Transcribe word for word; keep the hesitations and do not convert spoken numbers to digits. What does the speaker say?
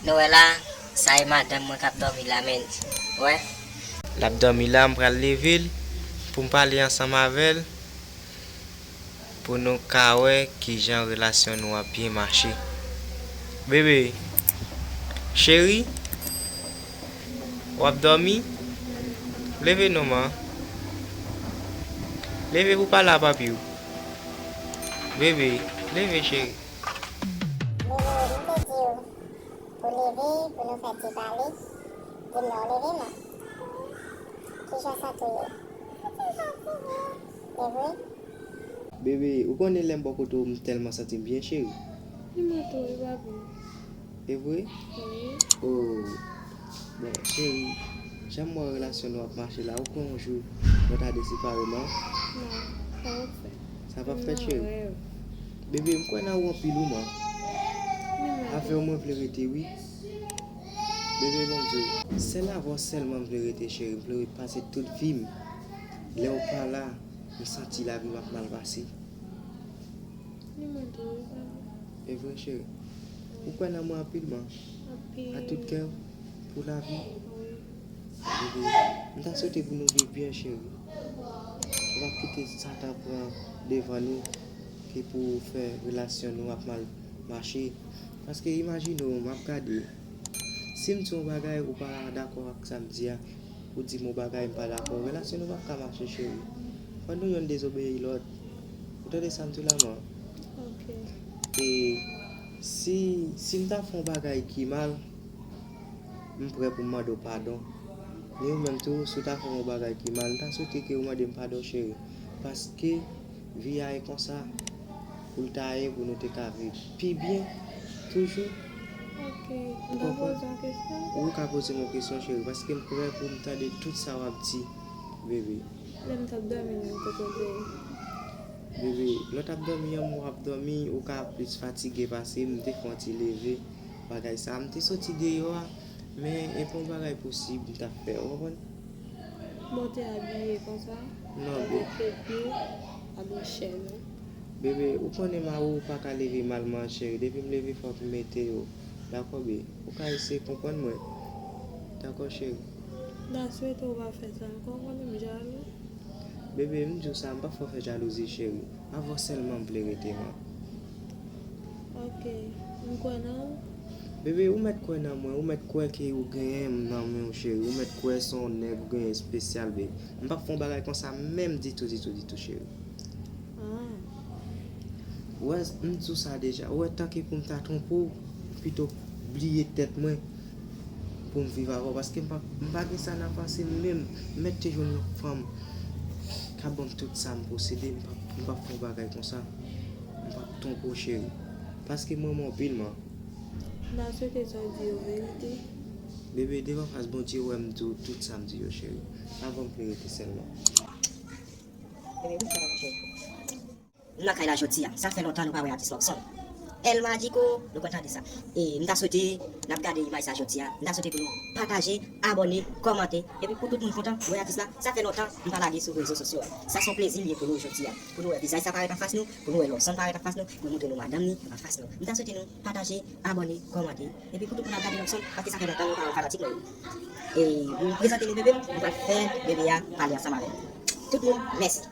Nou wè la, sa e madanm mwen k ap dòmi la, men, wè. L ap dòmi la, m pral leve l pou m pale ansanm avè l, pou nou ka wè kijan relasyon nou ap byen mache. Bebe, cheri, w ap dòmi? Leve non, man. Leve pou pale a papi w. Bebe, leve, cheri. Bebe, m te di w pou leve, pou nou fè ti pale. Di m lè w leve, man. Kijan w santi w ye? E vre? Bebe, ou konnen lè m bò kote w, m tèlman santi m byen, cheri. Li manke w, wi, papi. E vre? Wi. Oh. Bon, cheri, jan m wè relasyon nou ap mache la, ou kwè yon jou nou ta desepare, man? Non, sa p ap fèt. Sa p ap fèt, cheri? Bebe, m kwè nan ou anpil, wi, man. Avè w mwen vle rete, wi. Bebe, bon Dye, sèl avè w sèlman m vle rete, cheri. M vle pase tout vi m. Lè w pa la, m santi lavi m ap mal pase. Li manke w, wi, papi. E vre, cheri. Ou kwè nan mwen anpil, man? Anpil. A tout kè w, pou lavi? Wi. Bebe, m ta swete pou nou viv byen, cheri. Ou pa kite Satan pran devan nou, ki pou fè relasyon nou ap mal mache. Paske imajine w, m ap gade. Si m di yon bagay, ou pa dakò ak sa m di a, ou di m yon bagay, m pa dakò. Relasyon nou p ap ka mache, cheri. Fò nou yonn dezobeyi lòt. Ou tande sa m di w la, man? Ok. E si, si m ta fè yon bagay ki mal, m prè pou m mande w padon. Men ou menm tou, si w ta fè m yon bagay ki mal, m ta swete ke ou mande m padon, cheri. Paske vi a e konsa pou l ta ye, pou nou te ka viv pi byen toujou. Ok. M ka poze w yon kesyon? Ou ka poze m yon kesyon, cheri, paske m prè pou m tande tout sa w ap di, bebe. Lè m t ap dòmi menm, kote w te ye? Bebe, lè w t ap dòmi an, m wè w ap dòmi, ou ka plis fatige pase m, m te fè yon ti leve, bagay sa. M te soti deyò a, men e pa yon bagay posib m t ap fè, ou konprann? Bon, w te abiye konsa? Non, bebe. Avèk fedye, abiye chè, non? Bebe, ou konnen mari w pa ka leve malman, cheri. Depi m leve, fòk m mete yo. Dakò, bebe? Ou ka eseye konprann mwen? Dakò, cheri? M ta swete w pa fè sa ankò, ou konnen m jalou. Bebe, m di w sa, m p ap fè w fè jalouzi, cheri. Avè w sèlman m vle rete, man. Ok, m kwè nan ou. Bebe, ou mèt kwè nan mwen, ou mèt kwè ke ou genyen m nan men w, cheri. Ou mèt kwè se yon nèg ou genyen espesyal, bebe. M p ap fè yon bagay konsa menm ditou, ditou, ditou, cheri. Ah. Ou wè, m di w sa deja. Ou wè, tanke pou m ta twonpe w, m pito bliye tèt mwen pou m viv avè w, paske m pa, m pa gen sa nan panse m menm. M mèt te jwenn yon fanm k ap ban m tout sa m posede, m p ap, m p ap fè yon bagay konsa. M p ap twonpe w, cheri. Paske m renmen w anpil, man. M ta swete sa w di yo verite. Bebe, devan fas Bondye wè m di w tout sa m di yo, cheri. Avè w m vle rete sèlman. Bebe, wi, sa va mache. M nan kay la jodi a. Sa fè lontan nou pa wè atis Luckson. El Magico, nou konn tande sa. E m ta swete n ap gade imaj sa jodi a. M ta swete pou nou pataje, abòne, kòmante. Epi pou tout moun kontan wè atis la, sa fè lontan m pa lage sou rezo sosyo a. Sa se yon plezi li ye pou nou jodi a. Pou nou wè vizaj sa parèt anfas nou, pou nou wè Luckson parèt anfas nou, pou nou montre nou madanm ni anfas nou. M ta swete nou pataje, abòne, kòmante. Epi pou tout moun ap gade Luckson, paske sa fè lontan nou pa wè fanatik mwen yo. E pou m prezante nou bebe m, m pral fè bebe a pale ansanm avè nou. Tout moun, mèsi.